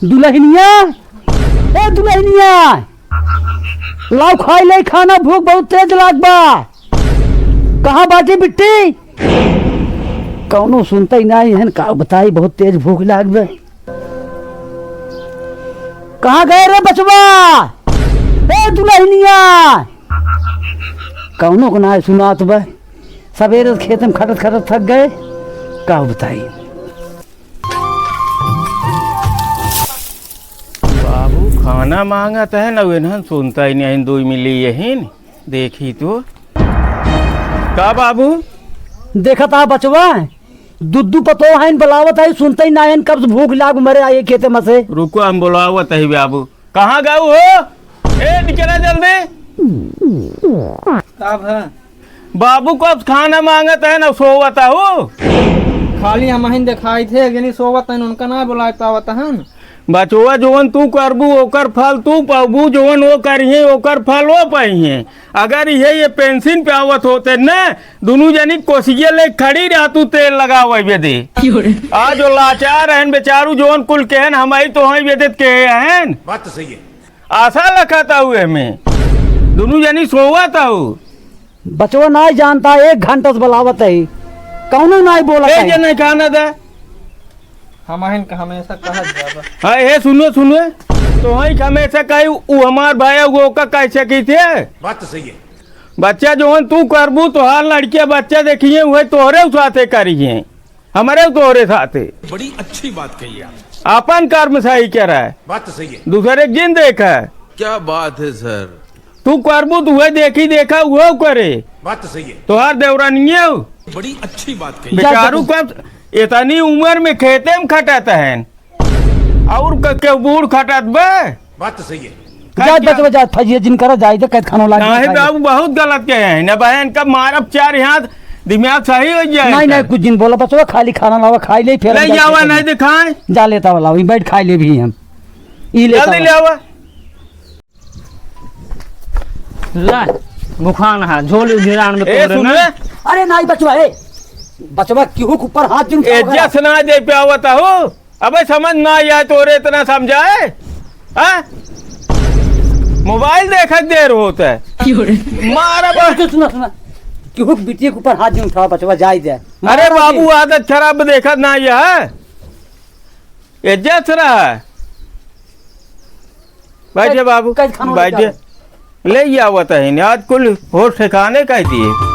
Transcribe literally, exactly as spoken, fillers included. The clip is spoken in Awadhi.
दुलहिनिया, ए दुलहिनिया, लाव खाइ लेइ खाना, भूख बहुत तेज लाग बा। कहाँ बाटी बिट्टी? कउनो सुनतइ नाहीं हन, का बताई, बहुत तेज भूख लाग बा। कहाँ गए रे बचवा? ए दुलहिनिया, कउनो को नाहीं सुनात बा। सबेरे से खेते में खटत खटत थक गए, का बताई। बाबू खाना माँगत हैं, न इन्हन सुनतइ नाहीं, दुइ मिली यहीं, देखी तो। का बाबू? देखत आ बचवा, दुद्दू पतोह हइन, बुलावत हइन, सुनतइ नाहीं, कब से भूख लाग मरे आए खेते में से। रुको, हम बुलावत ही बाबू। कहाँ गउ हो? ए, निकला जल्दी। का भा? बाबू कब खाना माँगत हैं, न सोवत हो। खाली हमहिन देखाइत है, जनी सोवत हैं, उनका नाहीं बुलाइ पावत हन। बचवा, जउन तू करबू, ओकर फल तू पउबू, जउन ओ करिहें, ओकर फल ओ पइहें। अगर इहे ये पेंसिन पे आवत होते न, दुनू जनी कोसिये ले खड़ी रहतू तेल लगावे बदे। आज जो लाचार हन बेचारू, जउन कुल केहन, हमही तो हई बदे केहे हन। बात तो सही है। आसा लखत हउ एमे। दुनू जनी सोवत हउ। बचवा नाहीं जानता, एक घंटा से बुलावत ही, कउनो नाहीं बोलत ए है। जे नाहीं खाना दे। हमहिन का हमेसा कहत जाबा। हाँ, हे सुनो, सुनो। तोहई का हमेसा कही, उ हमार भाई, उ ओका कह सकी थे। बात तो सही है। बच्चा जउन तू करबू, तोहार लड़किया बच्चा देखिहें, उहे तोहरे साथे करिहें, हमरे तोहरे साथे। बड़ी अच्छी बात कही आप। आपन कर्म सही करे। बात तो सही है। दूसरे के जिन देखे। क्या बात है सर। तू करबू तो उहे देखी देखा उहो करे। बात तो सही है। तोहार देवरानिये हो। बड़ी अच्छी बात कही। बेचारू जा, जा। कब इतनी उमर में खेते में खटत हैं, अउर क-, केहू बूढ़ खटत बे? बात तो सही है। जा, बचवा, जा, फजिया जिन करा, जाए दे, कैद खाना लाग नाहीं जाए दे। बाबू, बहुत गलत कहे हैं। न बहन का मारब चार हाथ, दिमाग सही होइ जाए नाहीं, इनका। नाहीं, कुछ जिन बोला बचवा, खाली खाना लावा, खाइ ले, फिर ले हम जाए जावा, दे। नाहीं दिखाए। जा लेता वाला, वहीं बैठ खाइ ले भी हम। ई लेता जल्दी वाला। ले आवा। ला, भुखान हा, झोल गिरान में ए, तोड़े सुन ना। ले। अरे नाहीं बचवा, ए, बचवा केहू के ऊपर हाथ जिन उठाओ इज्जत करा। से ना दे पावत हो। अबे समझ ना आया तोरे इतना समझाए, हाँ? मोबाइल देखत देर होत है। क्यों रे? मारा बा- ए, सुना, सुना, केहू के बिटिया के ऊपर हाथ जिन उठाओ बचवा, जाए दे। अरे मारा बाबू, भी। आदत खराब देखत ना आया है। इज्जत रहा। बैठे बाबू, कैद खाना बैठे। लेके आओ। ले आवत है, आज कुल होश ठिकाने कह दिए।